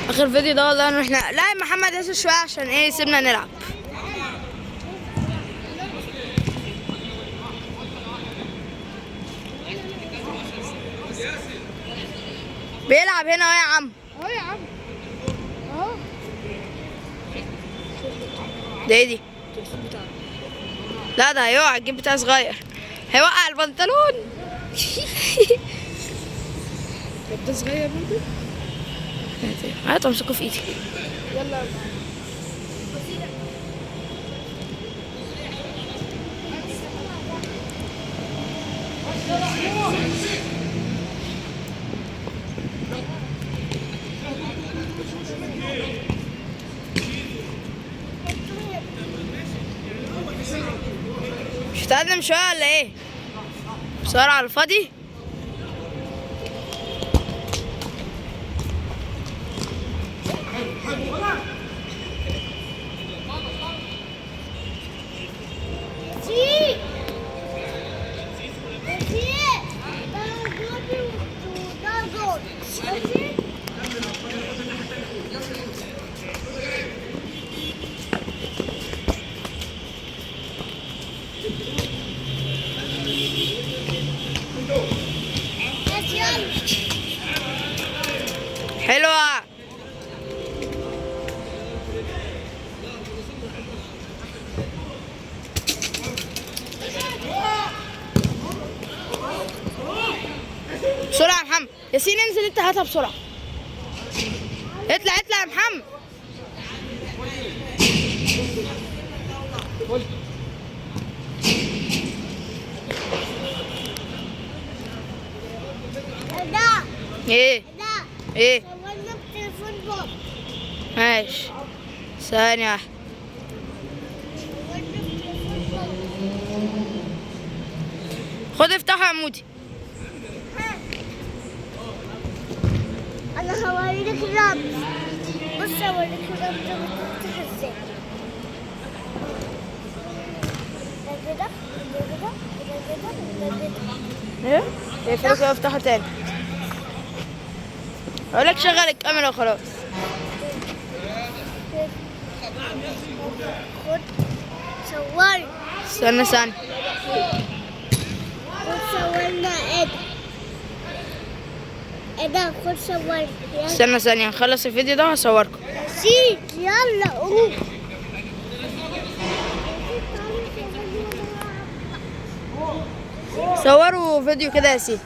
اخر فيديو ده والله نروح لا يا محمد ياسر شوية عشان ايه سيبنا نلعب. بيلعب هنا اهو يا عم. اهو يا عم اهو. ده ايه دي؟ التليفون بتاعك. لا ده هيقع، الجيب بتاعي صغير، هيوقع البنطلون. طب ده صغير برضه. هات امسكه في ايدي. يلا. مش هتقدم شوية ولا ايه؟ بسرعة على الفاضي. حلوة. بسرعة يا محمد. ياسين انزل انت هاتها بسرعة. اطلع اطلع يا محمد. ايه ايه؟ ماشي ثانية واحدة. خد افتحه يا مودي. انا هوريك الرمز. بص هوريك الرمز بتفتح ازاي. ده كده ده كده ده كده ده كده. ايه؟ اقفله كده وافتحه تاني. اقول لك شغل الكاميرا وخلاص. خد صور. استنى استنى. خد صورنا. ايه ده؟ ايه ده؟ خد صور. يلا استنى ثانية نخلص الفيديو ده وهصوركم. سيد يلا قوم. صوروا فيديو كده يا سيدي.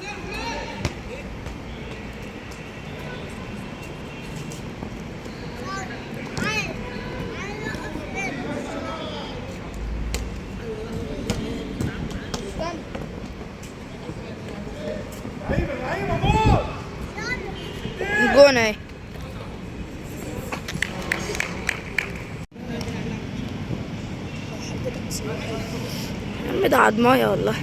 الجون اهي. يا عم ده عضمايه والله.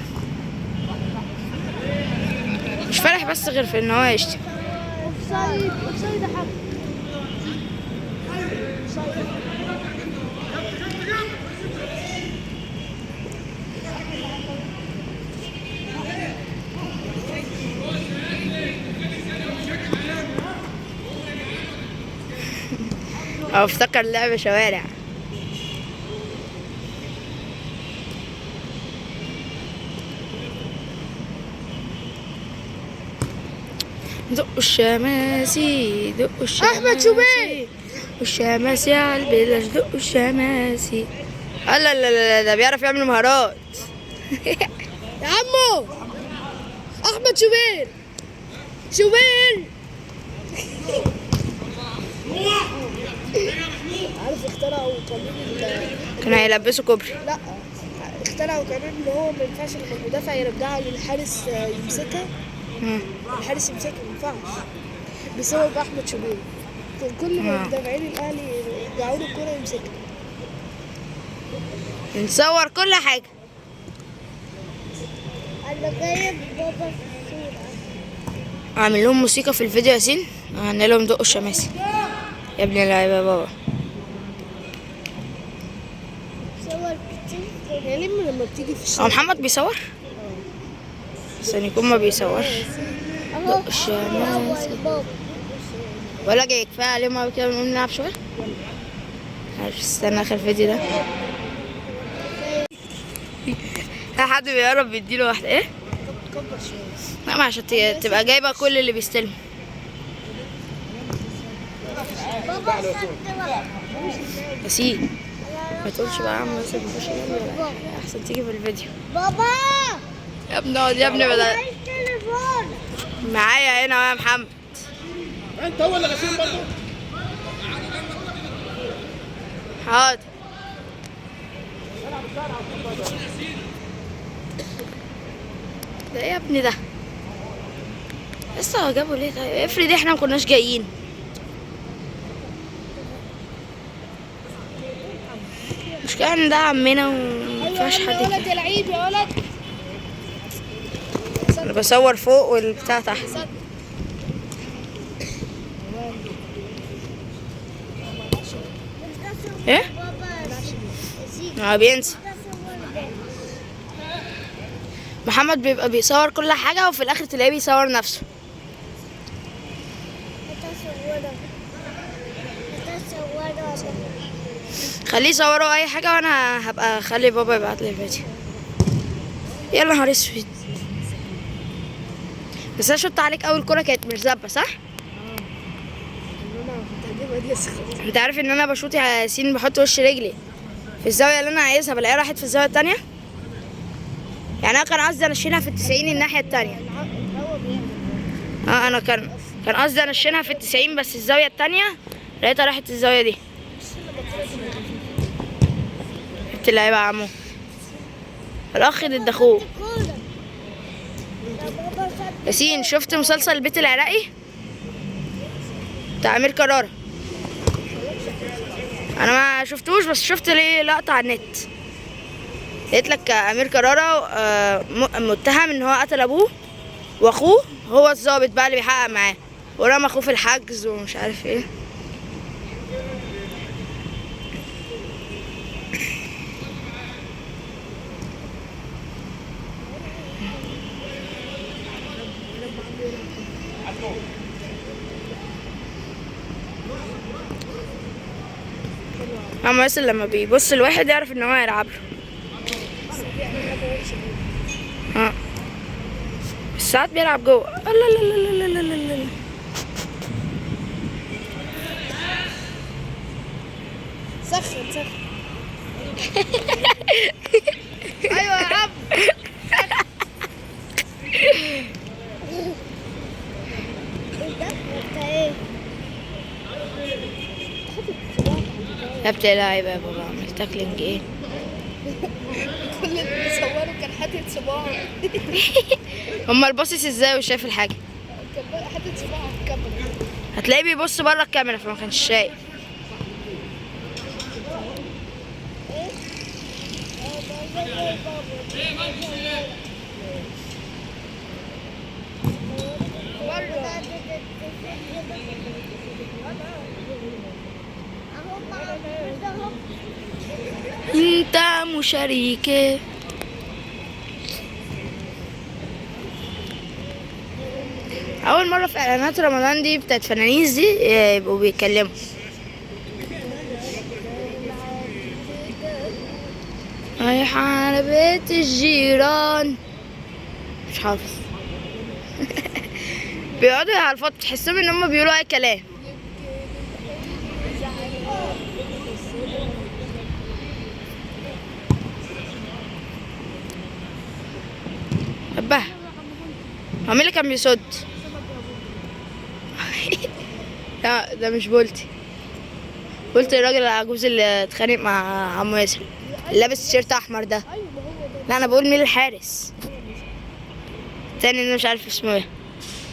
مش فالح بس غير في ان هو يشتم. offside offside يا حاج. offside. او افتكر لعب شوارع. دقوا الشماسي دقوا الشماسي. أحمد شوبير. الشماسي على البلاش دقوا الشماسي. لا لا لا لا ده بيعرف يعمل مهارات. يا عمو احمد شوبير. شوبير. عارف اخترعوا قانون كانوا هيلبسوا كوبري. لا اخترعوا قانون اللي هو ما ينفعش لما المدافع يرجعها للحارس يمسكها. الحارس يمسكها ما ينفعش بسبب احمد شوبير. كان كل ما مدافعين الاهلي يرجعوا له الكورة يمسكها. نصور كل حاجة. انا جايب بابا الصورة. اعمل لهم موسيقى في الفيديو يا ياسين. اغني لهم دقوا الشماسي يا ابن اللعيبة يا بابا. صور كتير. يعني لما بتيجي في هو الشارع. محمد بيصور؟ عشان يكون ما بيصورش. اهو دق الشماسي. بابا. بقول لك ايه، كفاية عليهم قوي كده، نقوم نلعب شوية. عارف، استنى اخر فيديو ده. حد بيقرب بيديله واحدة. ايه؟ كبر شوية. لا، ما عشان تبقى جايبه كل اللي بيستلم. بابا صد بقى. ياسين ما تقولش بقى يا عم ياسر بيخش جنبي ولا حاجة، احسن تيجي في الفيديو. بابا يا ابني اقعد يا ابني، بدل عايز تليفون. معايا هنا يا محمد. انت هو اللي غشيم برضه. حاضر. ده ايه يا ابني ده؟ لسه هو جابه ليه طيب؟ افرض احنا ما كناش جايين. المشكلة ان ده عمنا وما ايوه ينفعش يا حد ولد يتكلم. يا لعيب يا ولد. انا بصور فوق والبتاع تحت. صد. ايه؟ بابا سيب. ما بينسى محمد، بيبقى بيصور كل حاجة وفي الآخر تلاقيه بيصور نفسه. خليه يصوروا أي حاجة وأنا هبقى أخلي بابا يبعت لي الفيديو. يا نهار أسود، بس أنا شفت عليك أول كرة كانت مرزبة صح؟ انا كنت هجيبها دي بس خلاص. أنت عارف إن أنا بشوط يا ياسين، بحط وش رجلي في الزاوية اللي أنا عايزها، بلاقيها راحت في الزاوية التانية. يعني أنا كان قصدي أنشنها في التسعين الناحية التانية. الهوا بيعمل. اه انا كان قصدي انشنها في التسعين، بس الزاوية التانية لقيتها راحت الزاوية دي. جبت اللعيبة يا عمو، الاخ ضد اخوه. ياسين شفت مسلسل البيت العراقي بتاع امير كرارة؟ انا ما شفتوش، بس شفت ليه لقطة على النت. لقيت لك امير كرارة متهم ان هو قتل ابوه واخوه، هو الضابط بقى اللي بيحقق معاه، ورمى اخوه في الحجز ومش عارف ايه. عم ياسر لما بيبص الواحد يعرف ان هو يلعب له. اه بس ساعات بيلعب جوه. الله لا لا لا لا لا لا لا. سخن سخن. ايوه يا عم. يا بتلعب يا بابا، عملت tackling ايه؟ كل اللي بيصوره كان حاطط صباعه. هما الباصص ازاي وشايف الحاجة؟ كان حاطط صباعه على الكاميرا. هتلاقيه بيبص بره الكاميرا فما كانش شايف. انت مشاريكي. اول مرة في اعلانات رمضان دي بتاعت فنانيس دي يبقوا بيتكلموا. رايحة على بيت الجيران، مش حافظ. بيقعدوا على الفاضي، تحسهم ان هم بيقولوا اي كلام. أباه هو مين اللي كان بيصد؟ لا ده مش بولتي، بولتي الراجل العجوز اللي اتخانق مع عمو ياسر، اللي لابس تيشيرت احمر ده. ايوه ما هو ده. لا انا بقول مين الحارس التاني، انا مش عارف اسمه ايه،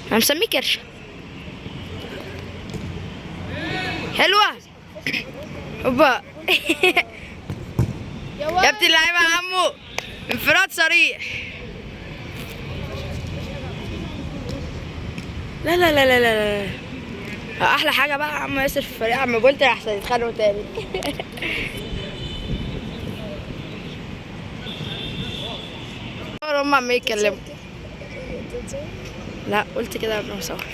انا مسميه كرشه. حلوة هوبا. يا يا ولد. ابن اللعيبة يا عمو، انفراد صريح. لا لا لا لا لا لا. احلى حاجة بقى عم ياسر في فريق عم بولتر احسن يتخانقوا تاني. هم عمالين يتكلموا. لا قلت كده قبل ما اصور.